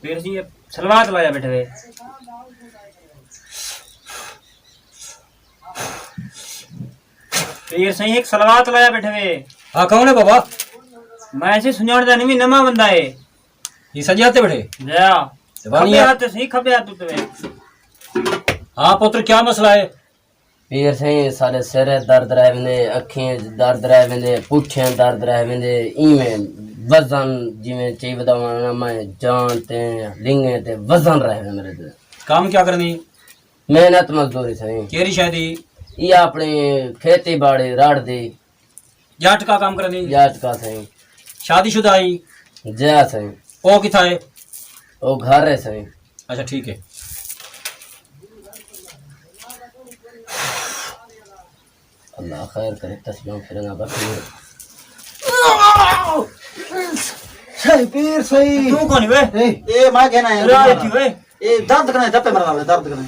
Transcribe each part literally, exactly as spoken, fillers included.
پیر سئیں، صلوات لایا بیٹھے وے۔ پیر سئیں، ہک صلوات لایا بیٹھے وے۔ ہاں، کون ہے بابا؟ میں سئیں سنڄاݨدا نہیں، نواں بندہ ہے۔ یہ سجے ہاتھ تے بیٹھے؟ جا۔ تے وانی کھبے ہے؟ ہاتھ تے سئیں، کھبے ہاتھ تے وے۔ ہاں پتر، کیا مسئلہ ہے؟ پیر سئیں، سارے سر درد رہ ویندے، اکھیں درد رہ ویندے، پٹھیں درد رہ ویندے، ایویں وزن جیویں چاہیے وداوݨا، میں جان تے لنگے تے وزن رہ ویندے میرے تے۔ کام کیا کرنی؟ محنت مزدوری سئیں۔ کیڑھی شے دی؟ یہ اپنی کھیتی باڑی راڑ دی۔ جٹ کا کام کرنی؟ جٹ کا سئیں۔ شادی شدہ آئی؟ جی ہاں سئیں۔ او کتھا ہے؟ او گھر ہے سئیں۔ اچھا، ٹھیک ہے۔ اللہ خیر کرے، تسبیح پھرنا بس۔ سئیں پیر سئیں۔ تو کون ہے؟ اے، اے میں کہنا ہے۔ راہ تھی وے۔ اے درد کنے دپے مرنا وے، درد کنے۔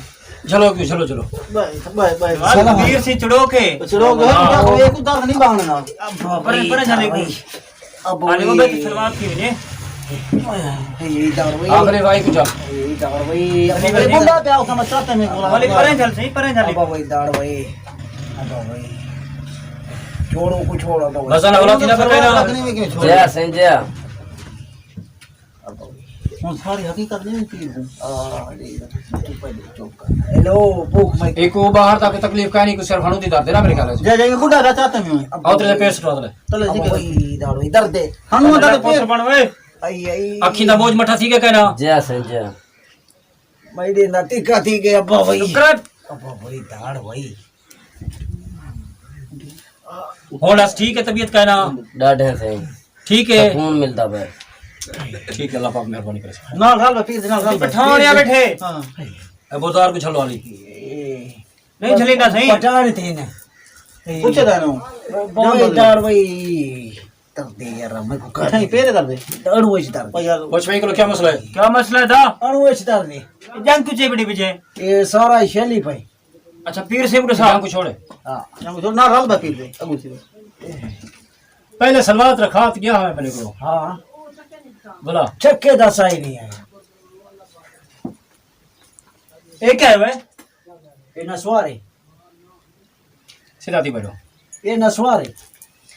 چلو کیوں، چلو، چلو۔ بھائی، بھائی، بھائی۔ یار، سلام۔ پیر سئیں چڑو کے۔ چڑو کے، ہاں۔ کیا کوئی کو درد نہیں باہنے نال۔ ابا، پرے، پرے چلے کو۔ ابا، آلے کو بھائی۔ سلوات تھی وجے۔ اے دار وے۔ آخری بھائی کو چل۔ اے دار وے۔ ابا، بھائی، بندہ پیا اس میں چاہتے میں کولا۔ والے پرے چل سئیں، پرے چل۔ ابا، بھائی، دار وے۔ ابا، بھائی۔ چھوڑو کو چھوڑو، ابا، بھائی۔ بس، اللہ، اللہ، تینا پکڑ نہ۔ جی سئیں، جی۔ ہݨ ساری حقیقت نہیں پی ڳوں۔ آ، ݙے، چپ کر، چپ کر۔ ہیلو، بھوک میں ایک وہ باہر تک تکلیف کائنی، کوئی صرف ہݨوں دی درد ہے نا میرے خیال ہے۔ جا، جا، یہ بڈھا کا چاہتا ہوں۔ آؤ، تیرے پیسٹ ڈال لے۔ چلو، ٹھیک ہے۔ بھائی، داڑ ہوئی درد ہے۔ ہݨوں درد پوسٹ پیر۔ بݨ وے۔ آئی، آئی۔ اکھیں دا بوجھ مٹھا تھی ڳیا کائنا؟ جی سئیں، جی۔ میں ݙے نہ تکا تھی ڳیا، ابا بھائی۔ شکر ہے۔ ابا بھائی، داڑ بھائی۔ ہݨ اس ٹھیک ہے، طبیعت کائنا؟ ݙاڈھے سئیں۔ ٹھیک ہے۔ سکون ملدا پئے۔ ٹھیک ہے، اللہ پاک مہربانی کرے۔ نال رل پیر دے نال رل۔ پٹھان آ بیٹھے۔ ہاں۔ اے بازار کو چھلوا لی۔ نہیں چھلی نہ سئیں۔ پٹھان تھی نے۔ پوچھے دا نو۔ بھائی داڑ بھائی۔ تر دے یار، میں کو کر۔ اچھا، یہ پیرے درد ہے؟ اڑو اچ درد۔ او یار۔ پوچھ بھائی کو کیا مسئلہ ہے؟ کیا مسئلہ ہے دا؟ اڑو اچ درد ہے۔ جنگ کچھ بڑی بجے۔ اے سارا شیلی پئی۔ اچھا، پیر سئیں کو ݙسا۔ جنگ کو چھوڑے۔ ہاں۔ جنگ کو چھوڑ، نہ رل با پیر دے، اگو سی۔ پہلے سلوات رکھا تو گیا ہمیں اپنے کو۔ ہاں۔ بولا۔ چھکے دا سائی نہیں آیا۔ اے کیا ہے وے؟ اے نسوار ہے۔ سیدھا تھی بیٹھو۔ اے نسوار ہے۔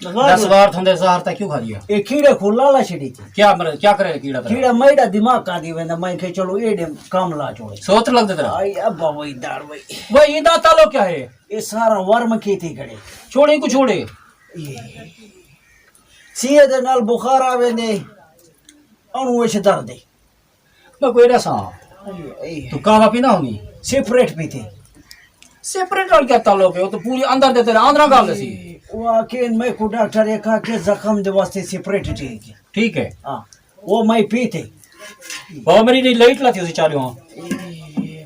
نسوار ہے۔ نسوار تھوندے زہر تا کیوں کھا لیا؟ اے کیڑے کو لالا چھڑی تھی۔ کیا مر-، کیا کرے کیڑا تیرا؟ کیڑا میڈا دماغ کا دی ویندا، میں کہ چلو ایڈے کام لا چھوڑے۔ سوت لگ دے تیرا؟ آئی ابا وہی داڑ وہی۔ وہی دا تعلق کیا ہے؟ اے سارا ورم کیتی کھڑے۔ چھوڑے کو چھوڑے۔ اے۔ سیے دے نال بخار آ ویندے۔ اونوں اچ درد ہے۔ میں کوئی ݙساں۔ اے، اے۔ تو قہوہ پینا ہونی؟ سپریٹ پیتے۔ سپریٹ نال کیا تعلق ہے؟ وہ تو پوری اندر دے تیرے اندرا گل سی۔ وہ آکھے میں کو ڈاکٹر ایک آکھے زخم دے واسطے سپریٹ ٹھیک ہے۔ ٹھیک ہے۔ ہاں، وہ میں پیتے۔ وہ میری نہیں لائٹ لاتی اسی چالو ہاں۔ اے،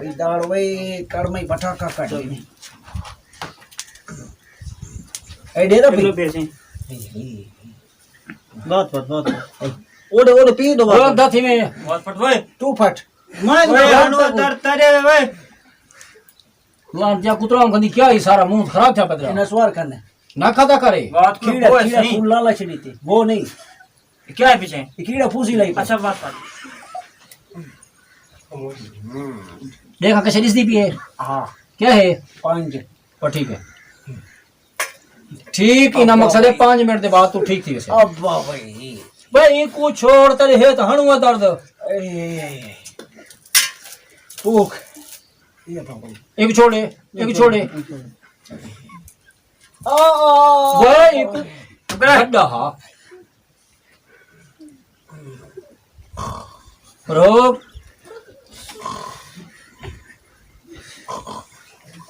اے، داڑ وے کڑ میں پٹاخہ کٹ۔ اے ڈیرا پہ۔ پیسے۔ اے، اے۔ بہت، بہت، بہت۔ اوڈے، اوڈے پی دو بہت بہت۔ دتھی میں۔ بہت پھٹ وے۔ تو پھٹ۔ میں اوے، تو ہنو پھٹ۔ در ترے وے۔ لان دیا کترا ہوں کندی کیا ہی سارا منہ خراب تھیا پترا۔ انہاں سوار کرنے۔ نہ کھادا کرے۔ بہت کو کیڑا، بوئے کیڑا صحیح۔ پھول لالا چلی تھی۔ وہ نہیں۔ کیا ہے پیچھے؟ یہ کیڑا پھوسی لائی پہ۔ اچھا، بہت پھٹ۔ دیکھا کسے دس دی پی ہے۔ ہاں۔ کیا ہے؟ پانچ۔ او ٹھیک ہے۔ ٹھیک، انہاں مقصد ہے پانچ منٹ دے بعد تو ٹھیک تھی ویسے۔ ابا بھائی۔ بھائی، کو چھوڑ، تیرے ہے تو ہنو ہے درد۔ اے، بھوک۔ یہ تو بھائی۔ ایک چھوڑے، ایک چھوڑے۔ آ، آ۔ بھائی، ایک گڈا ہا۔ روک۔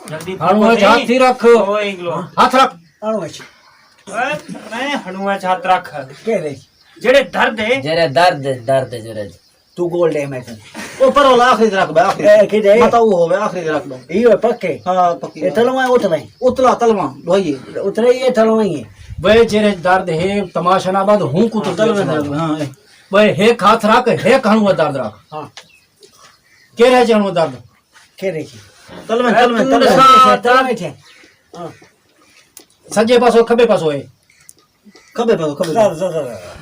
جلدی ہݨوں اچ ہتھ ہی رکھ۔ اوئے اگلو۔ ہتھ رکھ۔ ہݨوں اچ۔ اوئے، میں ہݨوں اچ ہتھ رکھ۔ کیڑے؟ جیڑھے درد ہے۔ جیڑھے درد ہے، درد ہے جیڑھے۔ تو گول ڈے میں۔ او پر والا آخری رکھ بے، آخری۔ اے، کیڑے؟ متا او ہوے، آخری رکھ دو۔ ایہو پکے؟ ہاں، پکی۔ اے تلواں اتلے؟ اتلا تلواں، بھائی۔ اتلے یہ تلواں ہی ہے۔ بے جیڑھے درد ہے، تماشا نہ بند، ہوں کو تو تلویں درد، ہاں، اے۔ بھئی، ہک ہتھ رکھ، ہک ہݨوں درد رکھ۔ ہاں۔ کیڑھے چ ہݨوں درد؟ کیڑھے چ؟ تلویں، اے تلویں، توں تلویں۔ ݙسا، تلویں چ۔ ہاں۔ سڄے پاسوں، کھٻے پاسوں ہے۔ کھٻے پاسوں، کھٻے پاسوں۔ ذرا، ذرا، ذرا۔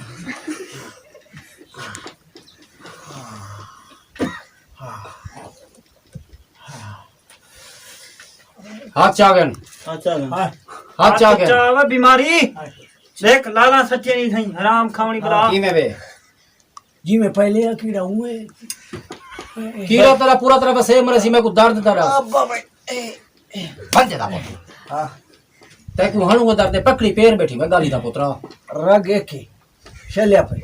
ہتھ چا گن۔ اچھا گن۔ ہاں۔ ہتھ چا گن۔ چا وے بیماری۔ دیکھ، لالا سچے نہیں تھئی، حرام کھاوݨی بلا۔ کیویں وے؟ جی میں پہلے آ کیڑا ہوں ہے۔ کیڑا تیرا پورا طرح بس اے مرضی میں کو درد دا رہا۔ ابا بھائی، اے، اے۔ بند جدا بول۔ ہاں۔ تے کو ہن وہ درد پکڑی پیر بیٹھی میں گالی دا پترا۔ رگ ایک ہی۔ شلیا پہ۔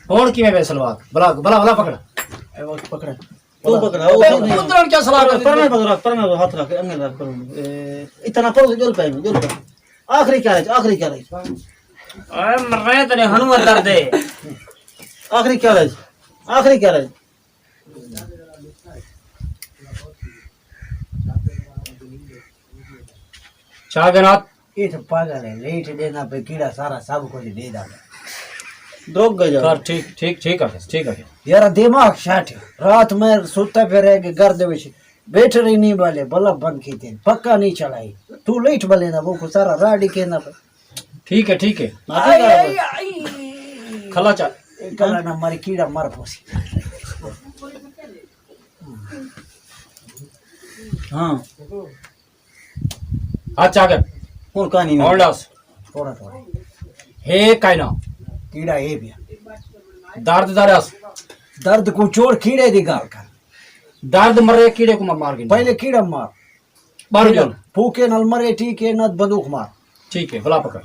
ہن کیویں وے سلوات؟ بلا، بلا، بلا پکڑ۔ اے وقت پکڑ۔ تو پکڑا، او پترا کیا سلام ہے؟ پرنے پترا، پرنے ہتھ رکھ، انگل رکھ، پرنے۔ اے، اتنا پڑھ، جل پہ، جل پہ۔ آخری کیا ہے؟ آخری کیا ہے؟ اے مرے تیرے ہنو درد ہے۔ آخری کیا ہے؟ آخری کیا ہے؟ چا گنات؟ یہ تو پاگل ہے، لیٹ دینا پہ کیڑا سارا سب کچھ دے دا۔ دروگ گجا۔ کر ٹھیک، ٹھیک، ٹھیک ہے، ٹھیک ہے۔ یار دماغ شاٹ ہے۔ رات میں سوتا پہ رہ کے گھر دے وچ بیٹری نہیں والے بلب بند کیتے، پکا نہیں چلائی۔ تو لیٹ بلے نا، وہ کو سارا راہ ڈکے نا پہ۔ ٹھیک ہے، ٹھیک ہے۔ آئی، آئی، آئی۔ کھلا چا۔ کلا نہ مر کیڑا مر پوسی۔ ہاں۔ ہتھ چا گن۔ ہن کہانی نہیں۔ ہن ڈس۔ تھوڑا تھوڑا۔ ہے کائنا۔ کیڑا ہے پیا؟ درد دا ڈس۔ درد کو چھوڑ، کیڑے دی گال کر۔ درد مرے کیڑے کو مار گن۔ پہلے کیڑا مار۔ بارو جان۔ پھوکے نال مرے ٹھیک ہے، نہ بندوق مار۔ ٹھیک ہے، بلا پکڑ۔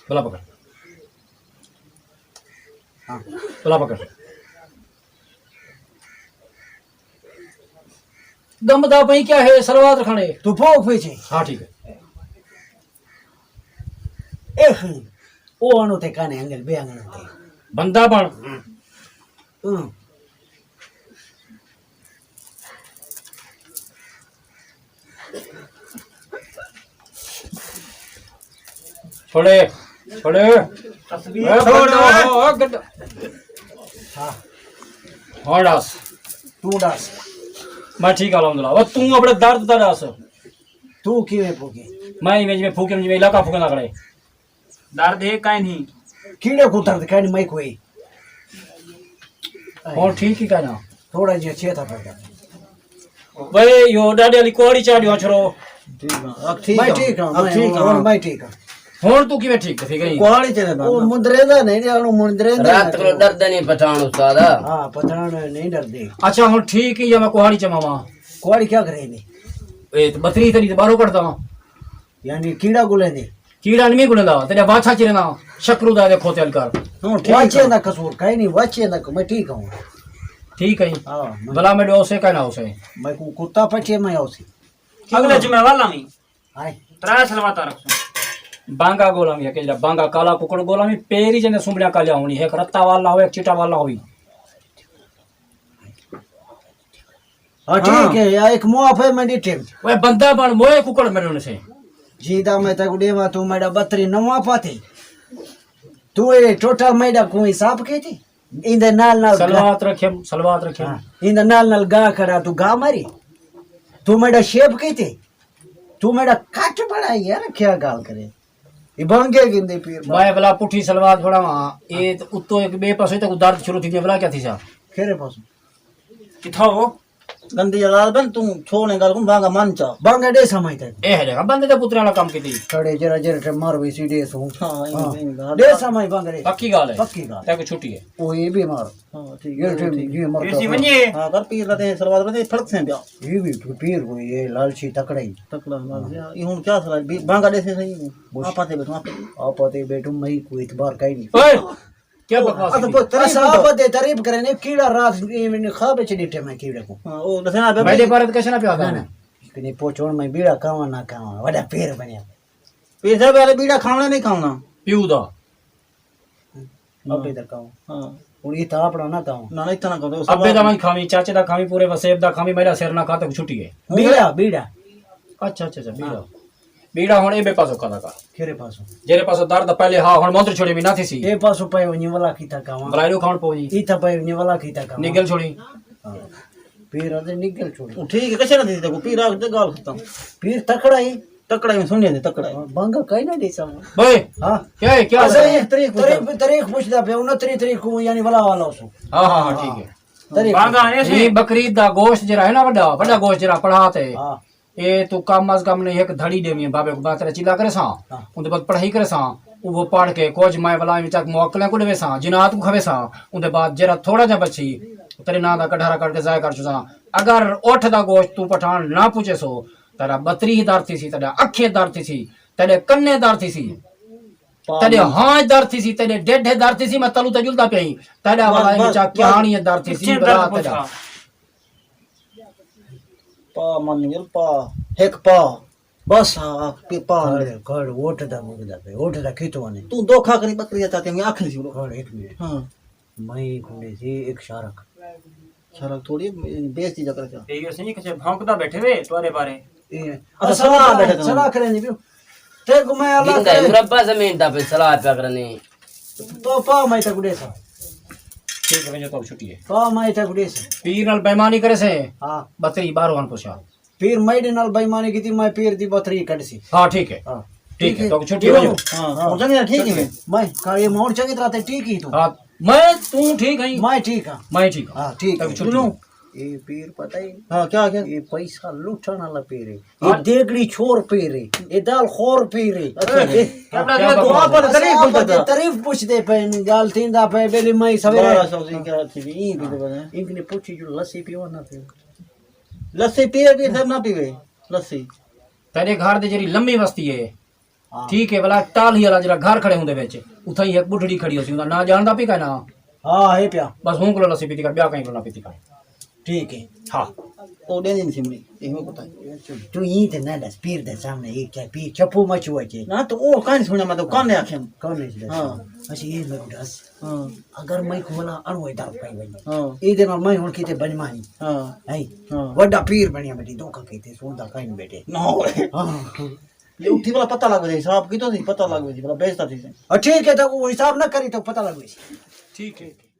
بلا پکڑ۔ ہاں۔ بلا پکڑ۔ گم دا پئی کیا ہے؟ سلوات رکھانے۔ تو پھوک پیچھے۔ ہاں، ٹھیک ہے۔ اے ہن، او آنو تے کانے انگل بے آنگن تے۔ بندہ بن۔ ہاں۔ چھوڑے، چھوڑے۔ تسبیح اے چھوڑ۔ بندہ، او گڈ-، ہاں۔ ہاں، ڈس۔ تو ڈس۔ میں ٹھیک ہاں، الحمدللہ۔ او توں اپنے درد دا ڈس۔ تو کیویں پھوکے؟ میں ایویں جویں پھوکے، جویں علاقہ پھوکے نہ کرے۔ درد ہے کائیں نہیں۔ کیڑے کو درد کائیں نہیں، میں کوئی۔ ہن ٹھیک ہی کائنا۔ تھوڑا جیہا چیتا پڑدا۔ بھئی، یو ڈاڈے والی کوڑی چاڑیو چھرو۔ ٹھیک ہے، اب ٹھیک میں ہے۔ ٹھیک ہاں، اب میں ٹھیک ہاں، ہاں۔ میں ٹھیک ہاں۔ ہن تو کیویں ٹھیک تھی گئی؟ کوڑی چلے نا۔ او مندریندا نہیں، جانو مندریندا رات کو ڈردے نہیں پٹھان استاد۔ ہاں، پٹھان نہیں ڈردے۔ اچھا، ہن ٹھیک ہی یا میں کوڑی چماواں؟ کوڑی کیا کرے نے؟ اے تے بتری تری تے باہروں کڈدا واں۔ یعنی کیڑا گلے دے؟ کیڑا نہیں گلیندا، تیرے واچھا چریندا، شکرو دا دے کھوتے الکار۔ ہوں، ٹھیک واچھے ہے۔ دا قصور کائے نہیں، واچھے دا ک-، میں ٹھیک ہوں۔ ٹھیک ہے۔ ہاں، میں بلا میں ڈو سے کائے نہ ہو سے۔ میں کو کتا پٹھے میں ہو سی۔ اگلے جمعے والا میں۔ ہائے۔ ترا سلواتا رکھوں۔ بانگا گولا میں، کہ جڑا بانگا کالا ککڑ گولا میں، پیری جنے سنبڑیاں کالیا ہونی، ایک رتا والا ہو، ایک چٹا والا ہوئی۔ ہاں، ٹھیک ہاں۔ ہے، یا ایک موافے میں ڈٹھے۔ اوے بندہ بن، موئے ککڑ میرے ہونے سے۔ جی دا میں تاکو ڈیواں، تو میڈا بتری نواں پاتے۔ تو اے ٹوٹل میڈا کوئی حساب کیتی؟ ایندے نال نال گا-، سلوات رکھے، سلوات رکھے۔ ہاں، ایندے نال نال گا کھڑا، تو گا ماری۔ تو میڈا شیپ کیتی؟ تو میڈا کٹ بڑا یار، کیا گال کرے؟ یہ بانگے گندے پیر بابا۔ میں بلا پٹھی سلوات پڑھاواں، اے تے اتوں ایک بے پاسے تے کو درد شروع تھی گیا، بلا کیا تھی سا؟ کھیرے پاسوں۔ کتھا ہو؟ گندی اولاد بن، توں چھوڑنے گل کو بانگا من چا۔ بانگا ڈے سمجھتا ہے۔ اے ہے جگہ بندے دے پترے والا کام کیتی۔ کھڑے جرا جرا ٹے مار وی سی ڈے سوں۔ ہاں، ہاں۔ ڈے سمجھ بانگا ڈے۔ پکی گال ہے۔ پکی گال۔ تے کو چھٹی ہے۔ او یہ بھی مار۔ ہاں، ٹھیک ہے، یہ ٹھیک، ٹھیک۔ یہ مر پیسی تو ونجے۔ ہاں، کر پیر دا تے سلوات پڑھے، پھڑک سے پیا۔ یہ بھی پیر کوئی، یہ لالچی تکڑا ہی۔ تکڑا لالچی۔ یہ ہن کیا سلا؟ بانگا ڈے سے صحیح۔ بس۔ آپ آتے بیٹھو، آپ۔ آپ آتے بیٹھو، میں کوئی اعتبار کا ہی نہیں۔ اوئے! کیا بکواس اچھا، ہے؟ پوچھ، تعریف اچھا، کرو۔ آپ آتے تعریف کریں نے، کیڑا رات ایویں خواب وچ ڈٹھے میں کیڑے کو؟ ہاں، او دسنا پیا میں بھائی۔ دے بارے کچھ نہ پیا۔ نہ، نہ۔ کہ نہیں پوچھو، میں بیڑا کاواں نہ کاواں، وڈا پیر بنیا۔ پیر صاحب، یار، بیڑا کھاونا نہیں کھاونا؟ پیو دا۔ ابے دا کاواں۔ ہاں۔ ہن یہ تاں اپنا نہ کاواں۔ نہ، نہ، اتنا کرو۔ ابے دا میں کھاویں، چاچے دا کھاویں، پورے وسیب دا کھاویں، میرا سر نہ کھا تے چھٹی ہے۔ بیڑا، بیڑا۔ اچھا، اچھا، اچھا، بیڑا۔ ہاں۔ بیڑا ہن اے بے پاسوں کھادا کر۔ کھیرے پاسوں۔ جیرے پاسوں درد پہلے ہا، ہن مندر چھوڑے میں نہ تھی سی۔ اے پاسوں پے ونجے ولا کیتا کاواں۔ بلائے کھاون پو جی۔ ایتھا پے ونجے ولا کیتا کاواں۔ نگل چھوڑی۔ ہاں۔ پیر آدھے نگل چھوڑی۔ او ٹھیک ہے، کسے نہ تھی تے کو پیر آ تے گال ختم۔ پیر تکڑا ہی۔ تکڑا ہی سننے دے، تکڑا ہی۔ ہاں، بانگا کائے نہ ڈیسا۔ بھائی، ہاں۔ کیا ہے، کیا اچھا، ہے؟ یہ تاریخ، تاریخ، تاریخ پوچھدا پیا، انہتری تاریخ کو یعنی ولا والا اسو۔ ہاں، ہاں، ہاں، ٹھیک ہے۔ طریقہ۔ بانگا ایسے۔ ایں بکری دا گوشت جیڑھا ہے نا وݙا، وݙا گوشت جیڑھا پڑھا تے، ہاں۔ اے توں کم از کم نہیں ہک دھڑی ݙیویں بابے کوں، میں تیرا چیلا کریساں، ہاں۔ اوندے بعد پڑھائی کریساں، اوہو پڑھ کے کجھ میں ولا ایویں چک موکلیں کوں ݙیویساں، جنات کوں کھویساں، اوندے بعد جیڑھا تھوڑا جیہا بچسی، تیرے ناں دا کڈھارا کر کے ضائع کر چھوساں۔ اگر اٹھ دا گوشت توں پٹھان نہ پچیسو، تیݙا بتری درد تھیسی، تیݙا اکھیں درد تھیسی، تیݙے کنے درد تھیسی۔ تیݙے ہاں در تھیسی، تیݙے ڈیڈھ در تھیسی، میں تلو تے جلدا پیا ہی۔ تیݙا بس، والا بس، چا بس۔ کہانی در تھیسی، ٹھیک بلا ہے، تیݙا۔ پا من یل پا، ہک پا۔ بس، آ، آ، پی پا۔ کھڑ، کھڑ، ووٹ دا منگدا پے، ووٹ دا کیتوں آنے؟ توں دھوکا کری بکری دا چاتے، میں آکھ نہیں سی بولو۔ کھڑ، ہک منٹ۔ ہاں۔ میں کھڑے سی ہک شارک۔ شارک تھوڑی بیس دی جگہ کیا؟ اے سئیں کسے بھونکدا بیٹھے وے تہاݙے بارے۔ اے، اچھا، صلاح صلاح، بیٹھے تھے۔ صلاح کریں جی، تے کو میں اللہ گندا ہے، کرے۔ مربع زمین دا پہ صلاح پیا کرنے۔ تو پا میں تک ڈیسا۔ ٹھیک ہے، ونجو تو چھٹی ہے۔ پا میں تک ڈیسا۔ پیر نال بےمانی کرے سے۔ ہاں۔ بتری باہروں آن پوچھا۔ پیر میݙے نال بےمانی کیتی، میں پیر دی بتری کڈھ سی۔ ہاں، ٹھیک ہے۔ ہاں۔ ٹھیک ہے، تو چھٹی ہو۔ ہاں، ہاں۔ ہو سڳدا، ٹھیک ہے۔ میں کہا، یہ ماحول چنگی طرح تے ٹھیک ہی تو۔ ہاں، میں، توں ٹھیک ہیں؟ میں ٹھیک ہاں۔ میں ٹھیک ہاں۔ ہاں، ٹھیک ہے۔ تو چھٹی۔ سنو۔ یہ پیر پتہ ہے؟ ہاں، کیا، کیا؟ یہ پیسہ لٹھݨ والا پیر ہے۔ یہ ہاں۔ دیگڑی چھور پیر ہے۔ یہ دال خور پیر ہے۔ اچھا جی۔ اے، کیا بات ہے؟ تعریف پوچھدے پئے، گال تھیندا پئے، بیلی میں سویرے بارہ سو سی کیا تھی، ایں کیتے پتہ ہے؟ ان نے پوچھی جو لسی پیو نہ پیو۔ لسی پیے بھی سب نہ پیوے، لسی۔ تیݙے گھر دے جیڑھی لمبی وستی ہے، ہاں۔ ٹھیک ہے، ولا ٹالھی والا جیڑھا گھر کھڑے ہوندے وچ، اتھاں ہی ہک ٻڈھڑی کھڑی ہوسی، اوندا ناں ڄاݨدا پئی کائے نہ؟ ہاں، ہے پیا۔ بس ہوں کولوں لسی پیتی کر، ٻیا کہیں کولوں نہ پیتی کر۔ ٹھیک ہے۔ ہاں۔ او ݙیندی نہیں سی منی، ایہو پتہ ہے۔ توں ایں تے نہ ݙس، پیر دے سامنے اے کیا پیر چپو مچو اچے؟ نہ تو او کائیں سݨیا، میں تو کانے آکھیا۔ کانے ݙس۔ ہاں۔ اچھا، اے میکوں ݙس۔ ہاں۔ اگر میں کو ولا اݨو اے درد پئی ونڄے۔ ہاں۔ اے دے نال میں ہݨ کیتے بݨواں ہی۔ ہاں۔ ہیں؟ ہاں۔ وݙا پیر بݨیا بیٹھی، دھوکا کیتے، سݨدا کائیں بیٹھے۔ نہ ہوئے۔ ہاں۔ یہ اٹھی والا پتہ لگ ویسی، حساب کیتوں سی، پتہ لگ ویسی، بھلا بیچتا تھی سے۔ ہاں، ٹھیک ہے، تو وہ حساب نہ کری تو پتہ لگ ویسی۔ ٹھیک ہے۔